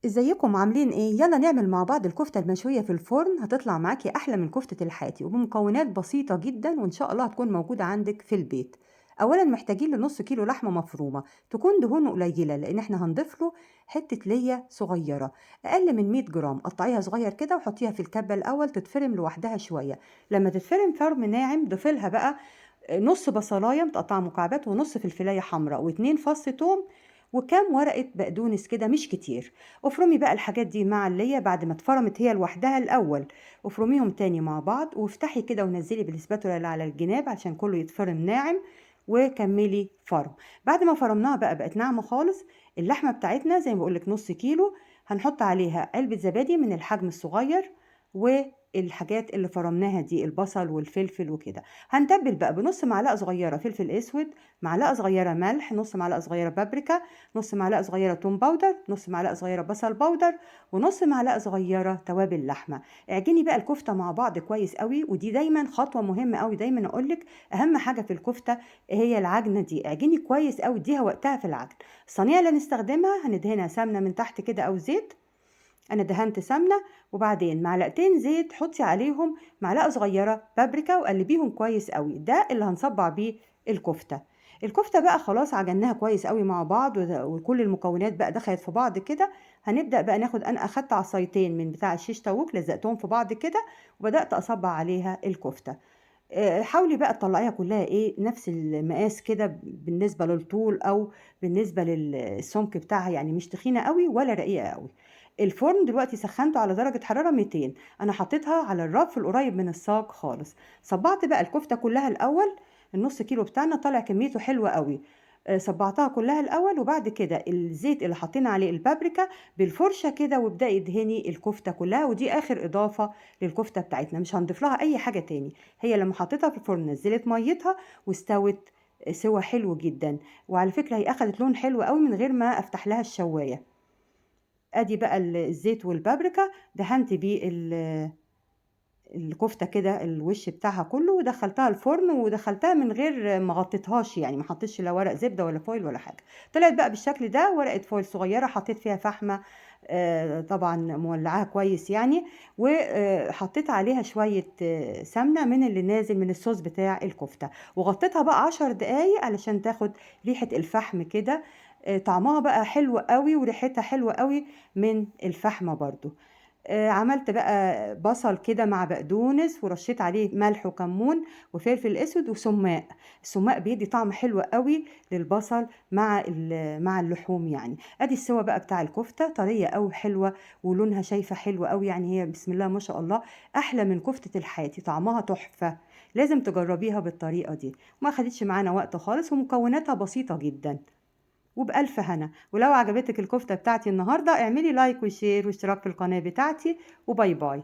ازيكم عاملين ايه؟ يلا نعمل مع بعض الكفتة المشوية في الفرن، هتطلع معاكي احلى من كفتة الحاتي وبمكونات بسيطة جدا، وان شاء الله هتكون موجودة عندك في البيت. اولا محتاجين لنص كيلو لحمة مفرومة، تكون دهونه قليلة لان احنا هنضيف له حتة ليا صغيرة اقل من 100 جرام. قطعيها صغير كده وحطيها في الكبة الاول تتفرم لوحدها شوية. لما تتفرم فرم ناعم ضيفي لها بقى نص بصلاية متقطعة مكعبات ونص فلفلاية حمراء واتنين فص توم وكام ورقة بقدونس كده مش كتير. افرمي بقى الحاجات دي مع اللية بعد ما اتفرمت هي لوحدها الأول، افرميهم تاني مع بعض وافتحي كده ونزلي بالسباتولا اللي على الجناب عشان كله يتفرم ناعم، وكملي فرم. بعد ما فرمناها بقى بقت ناعمة خالص. اللحمة بتاعتنا زي ما بقولك نص كيلو، هنحط عليها علبة زبادي من الحجم الصغير والحاجات اللي فرمناها دي البصل والفلفل وكده. هنتبل بقى بنص معلقة صغيرة فلفل اسود، معلقة صغيرة ملح، نص معلقة صغيرة بابريكا، نص معلقة صغيرة توم powder، نص معلقة صغيرة بصل powder، ونص معلقة صغيرة توابل لحمة. اعجني بقى الكفتة مع بعض كويس قوي، ودي دايما خطوة مهمة قوي، دايما اقولك اهم حاجة في الكفتة هي العجنة دي. اعجني كويس قوي، اديها وقتها في العجن. الصينية اللي هنستخدمها هندهنها سمنة من تحت كده او زيت، انا دهنت سمنه، وبعدين معلقتين زيت حطي عليهم معلقه صغيرة بابريكا وقلبيهم كويس قوي. ده اللي هنصبع بيه الكفتة. الكفتة بقى خلاص عجناها كويس قوي مع بعض وكل المكونات بقى دخلت في بعض كده. هنبدا بقى ناخد، انا اخدت عصايتين من بتاع الشيش طاووق لزقتهم في بعض كده وبدات اصبع عليها الكفتة. حاولي بقى تطلعيها كلها نفس المقاس كده بالنسبة للطول او بالنسبة للسمك بتاعها، يعني مش تخينة قوي ولا رقيقه قوي. الفرن دلوقتي سخنته على درجة حرارة 200، أنا حطيتها على الرف القريب من الصاج خالص. صبعت بقى الكفتة كلها الأول، النص كيلو بتاعنا طالع كميته حلوة قوي. صبعتها كلها الأول، وبعد كده الزيت اللي حطينا عليه البابريكا بالفرشة كده، وابدأي ادهني الكفتة كلها. ودي آخر إضافة للكفتة بتاعتنا، مش هنضيف لها أي حاجة تاني. هي لما حطيتها في الفرن نزلت ميتها واستوت سوا حلو جدا. وعلى فكرة هي أخدت لون حلو قوي من غير ما أفتح لها الشواية. ادي بقى الزيت والبابريكا دهنت بيه الكفتة كده الوش بتاعها كله، ودخلتها الفرن، ودخلتها من غير ما غطيتهاش، يعني ما حطيتش لا ورق زبدة ولا foil ولا حاجة. طلعت بقى بالشكل ده، ورقة foil صغيرة حطيت فيها فحمه، طبعا مولعاها كويس يعني، وحطيت عليها شوية سمنه من اللي نازل من الصوص بتاع الكفتة، وغطيتها بقى 10 دقايق علشان تاخد ريحه الفحم كده. طعمها بقى حلو قوي وريحتها حلوة قوي من الفحمه برضو. عملت بقى بصل كده مع بقدونس ورشيت عليه ملح وكمون وفلفل اسود وسماق. السماق بيدي طعم حلو قوي للبصل مع اللحوم يعني. ادي السوا بقى بتاع الكفتة، طرية قوي حلوة ولونها شايفه حلو قوي، يعني هي بسم الله ما شاء الله احلى من كفته الحاتي، طعمها تحفة، لازم تجربيها بالطريقة دي. ما خدتش معانا وقت خالص ومكوناتها بسيطة جدا، وبألف هنا. ولو عجبتك الكفتة بتاعتي النهاردة اعملي like و share واشتراك في القناة بتاعتي، و bye bye.